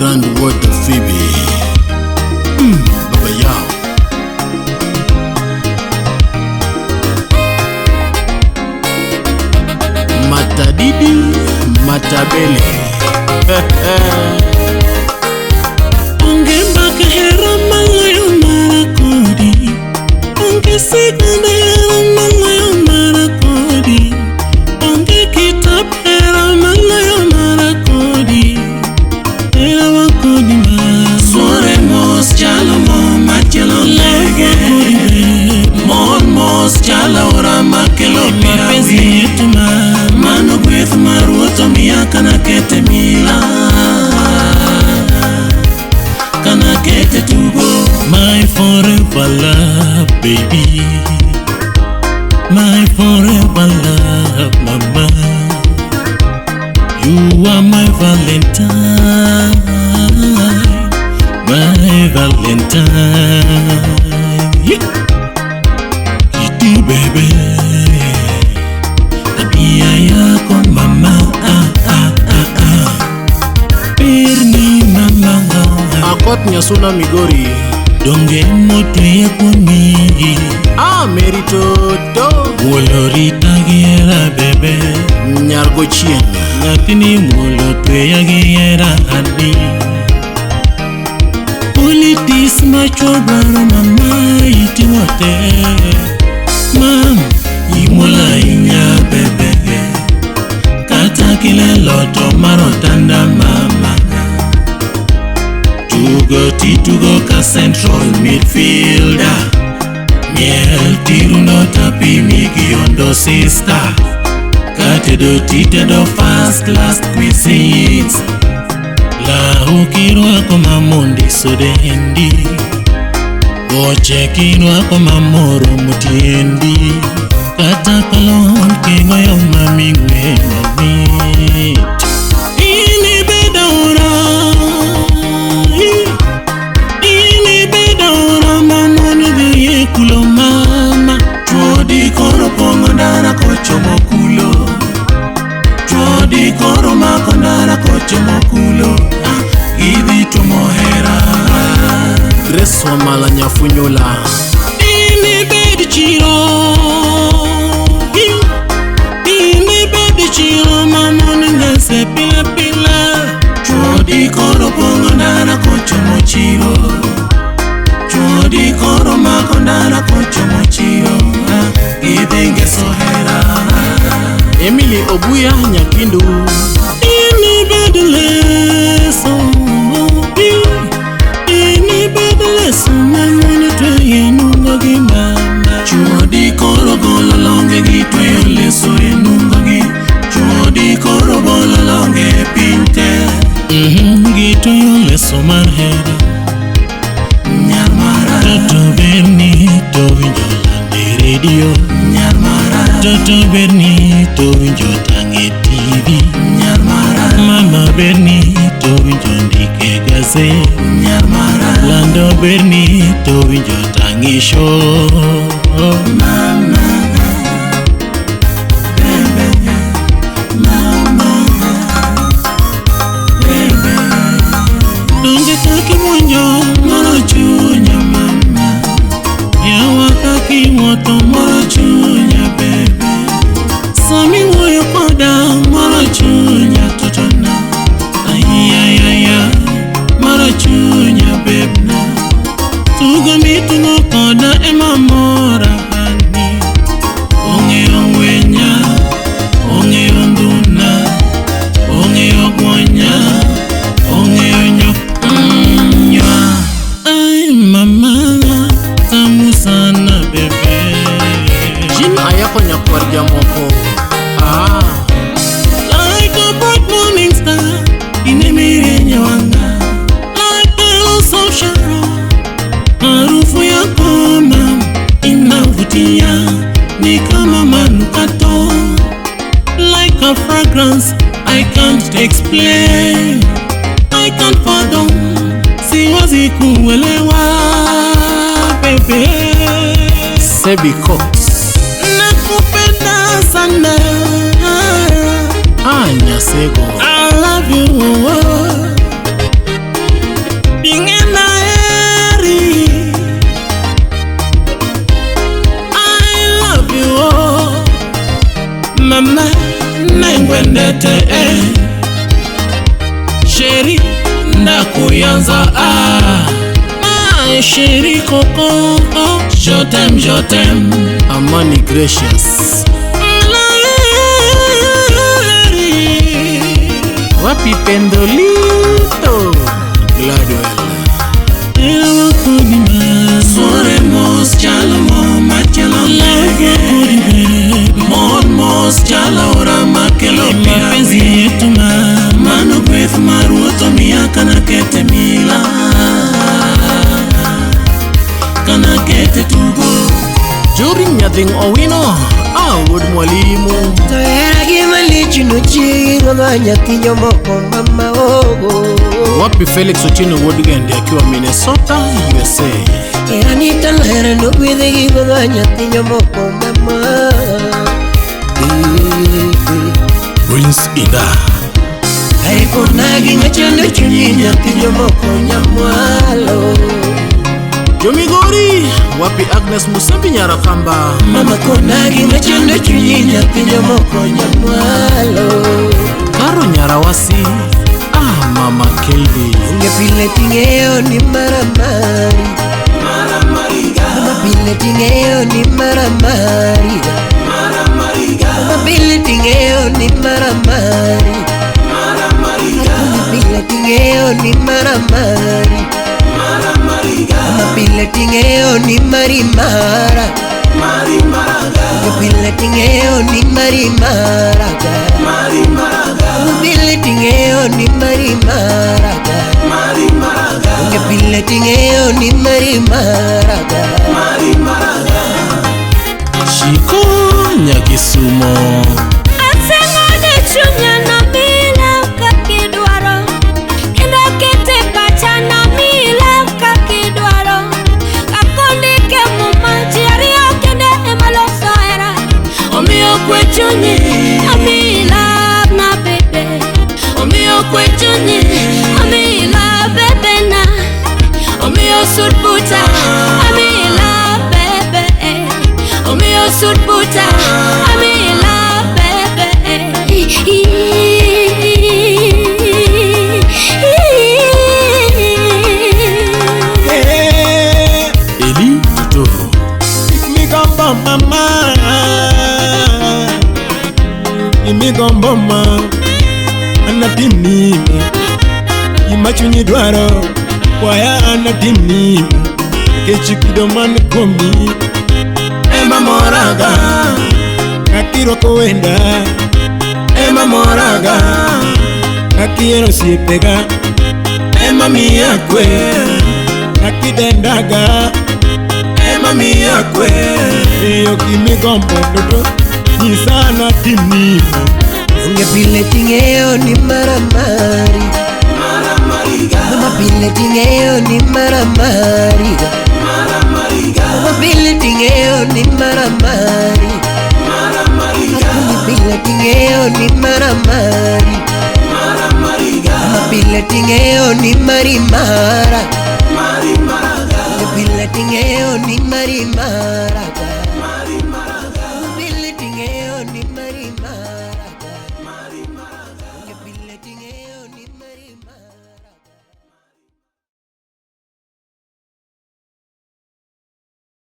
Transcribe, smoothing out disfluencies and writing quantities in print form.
Grand Word Phoebe. Baba yao. Matadidi, Matabele. Onge mbaka hera maloyo mara kodi. Onge sigana hera maloyo mara kodi. Onge kitab hera maloyo mara kodi. Hera wa kodi ma. Suore mos chalo mo machalo lege. Mol mos chalo aora makelo Mapenzi pirawi. yetu ma. Mano gweth mar Ruoth omiya kana kete mila. Kana kete tugo. My forever love, baby. My forever love, mama. You are my Valentine, my Valentine. Yeah. Kitty baby, tabia yako mama, ah, ah, ah, ah. Berni mama. Akot Nyasuna Migori. Donge motweya kuomi. Ah, Mary Toto. Muolo rita gi hera bebe. Nyargo Chieng. Nyathini muolo tweya gi hera ani. Qualities machuo dwaro mama iting'o te. Mam, Imuol ahinya bebe. Kata kilelo to mar otanda mama. Tugo titugo ka central midfielder. Miel tirundo tapimi gi ondo sister. Katedo titedo first class cuisines. Lau kirwako mamondiso dendi. Wuoche kirwako mamoromo tiendi. Kata kolon kigoyo mami ng'we mamit. In ibed aora, in ibed aora mamon dhiye kulo mama. Chuo koro pong'o ndara kochomo kulo. Chuo koro mako ndara kochomo kulo. Ah, gidhi tuomo hera. Grace Wamala Nyafunyula. In ibed chiro, in ibed chiro mamon ngese pile pile. Chuo koro pong'o ndara kochomo chiro. Chuo koro mako ndara kochomo chiro. Ah, gidhi ngeso hera. Emily Obuya Nyakindu. In ibed leso, in ibed leso mamon tweyo nungo gi mama. Chuo koro golo longe gi tweyo leso e nungo gi. Chuo koro golo longe e piny te. Gitweyo leso mar hera. Nyar mara, Toto berni to winjo lande redio. nyar mara, Toto berni to winjo tang' e TV. nyar mara, Mama berni to winjo ndike gazet. nyar mara. Lando berni to winjo tang' e show. Mama, bebe, mama, bebe. Donge kaka iwuonjo Moro chunya mama, yawa kaka iwuotho moro chunya bebe, Sami wuoyo koda moro chunya totona. Ayayaya, moro chunya bebna. Tugo mitugo koda ema mora ani. Ong'eyo ngwenya, ong'eyo ndhuna, ong'eyo gwonya, ong'eyo nywa. Ay mama, tamu sana bebe. Jim Ayako Nyakwar Jamoko. Ah, Like a bright morning star, Inemirenye wanga, like petals of Sharon. Harufu yako mama inavutia, ni kama manukato. Like a fragrance I can't explain, I can't fathom, siwezi kuelewa baby. Sebi Cox. Nakupenda sana, Ah, Nyasego. I love you. Oh, oh. Mama nengwendete Chérie ndakuyanza ah Ma chérie coco oh, je t'aime, je t'aime. Amani Gracious. Wapi Pendolito Gladwell. Sore mos chalo mo machalo ndege. Mon mos chalo aora makelo Mapenzi yetu ma Mano gweth mar Ruoth omiya kana kete mila kana kete tugo. Jori Nyathing Owino. Ah, wuod mwalimu. To hera gima lich nochiro ga nyathi jomoko mama ogo. Wapi Felix Otieno wuod Gende akiwa Minnesota, USA. Hera ni taler nogwedhe gi ga nyathi jomoko mama. Prince Ida. Kare kona gima chando chunyi nyathi jomoko nyamwalo. Jomigori. Wapi Agnes Musembi Nyarakamba. Mama kona gima chando chunyi nyathi jomoko nyamwalo. Karo Nyarawasi. Ah, Mama Keldi. Onge pile ting'eyo ni mara mari. Mama pile ting'eyo ni mara mari. Mama pile ting'eyo ni mara mari. Mama pile ting'eyo ni mara mari. Mama pile ting'eyo ni mari mara. Onge pile ting'eyo ni mari mara. Mama pile ting'eyo ni mari mara. Onge pile ting'eyo ni mari mara. Shiko Nyakisumo. Aseng'ado chunya namila kakidwaro, kendo akete pacha namila kakidwaro. Kakondike muma ji ariyo kende ema loso hera, omiyo kwe chunyi amiyi love na bebe, omiyo kwe chunyi amiyi love bebe na, omiyo sud buta amiyi love bebe, omiyo sud buta amiyi love bebe. Eli Toto. Migombo mama, imigombo ma, anatimni gima chunyi dwaro, kwaya anatimni nikech kido man kuomi Ema moraga, kakirwako wenda ema moraga, kakihero osiepega ema miya kwe, kakidendaga ema miya kwe. iyo gimigombo duto nyisa anatimni Onge pile ting'eyo ni mara mari. Mama pile ting'eyo ni mara mari. Mama pile ting'eyo ni mara mari. Mama pile ting'eyo ni mara mari. Mama pile ting'eyo ni mari mara. Onge pile ting'eyo ni mari mara.